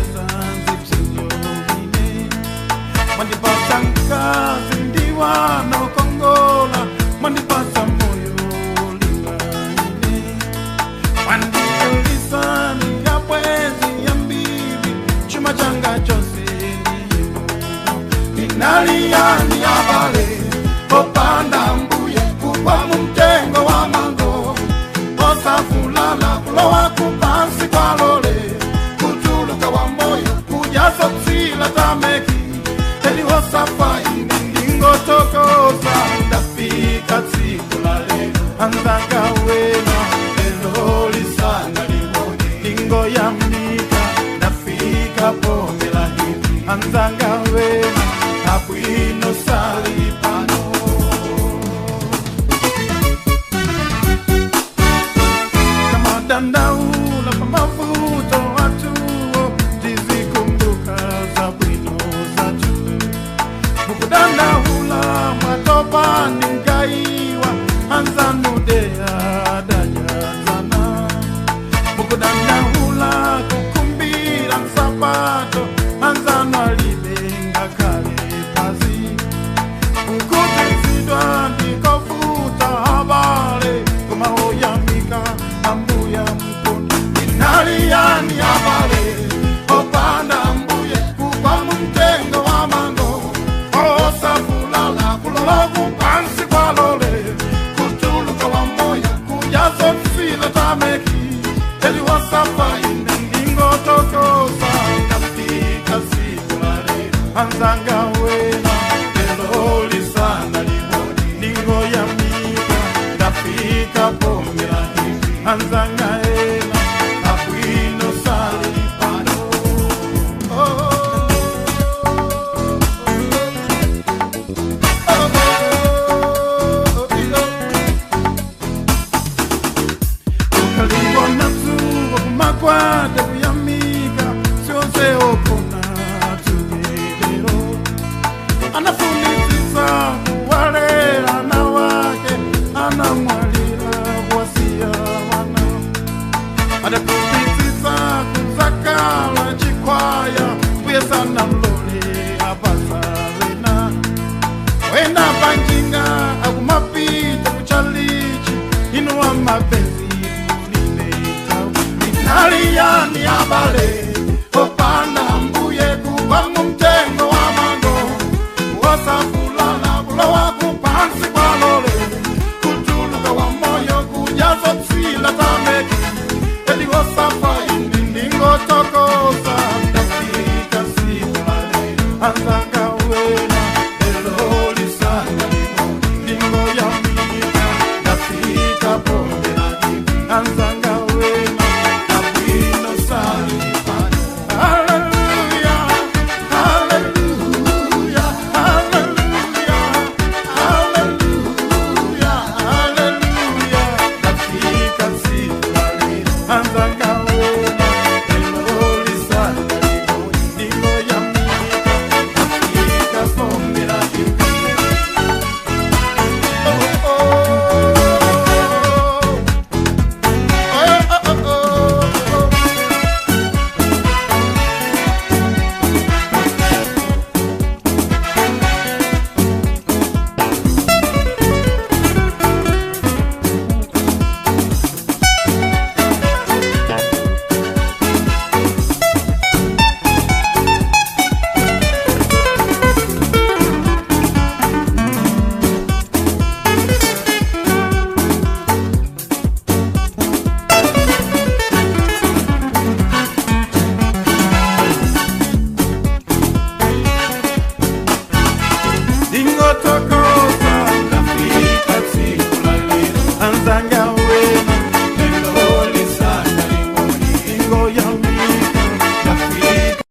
Ndinagonjesa zipsinjo ine. Mwandipasa mkazi ndiwana ukongola, mwandipasa moyo limba ine. Mwandijulisa ningapwezi ya mbibi, chuma changa chose ndiye Mungu. Ninaliani abale, opanda mbuye, kugwa mu mtengo wa mango. Osafulala kulowa kupansi kwa lole, kutuluka wa moyo, kujaza tsila tameki. Eli osafa ine ndingotokoza, ndafika tsiku la lero, anzanga wena, lero lisana liwone. Ndingoyamika, ndafika pomela hivi, anzanga wena, abwino sali pano. Kamadandaula pamavuto atuo, tizikumbuka za bwino zatu. Mukudandaula mwatopa ndingaiwa, anzanudea dajazana. Mukudandaula kukumbira msapato, anzanu alibenga kale pazi. Kukutizidwa ndikofuta habale, kumaoyamika ambuya mkono. Inaliani habale, opanda mbuye, kugwa mu mtengo wa mango. Osafulala kulola kupansi kwa lole, kutuluka wa moyo, kujazo msila tameki. Eli wasafa ine ndingotokoza, ndafika siku la lero, anzanga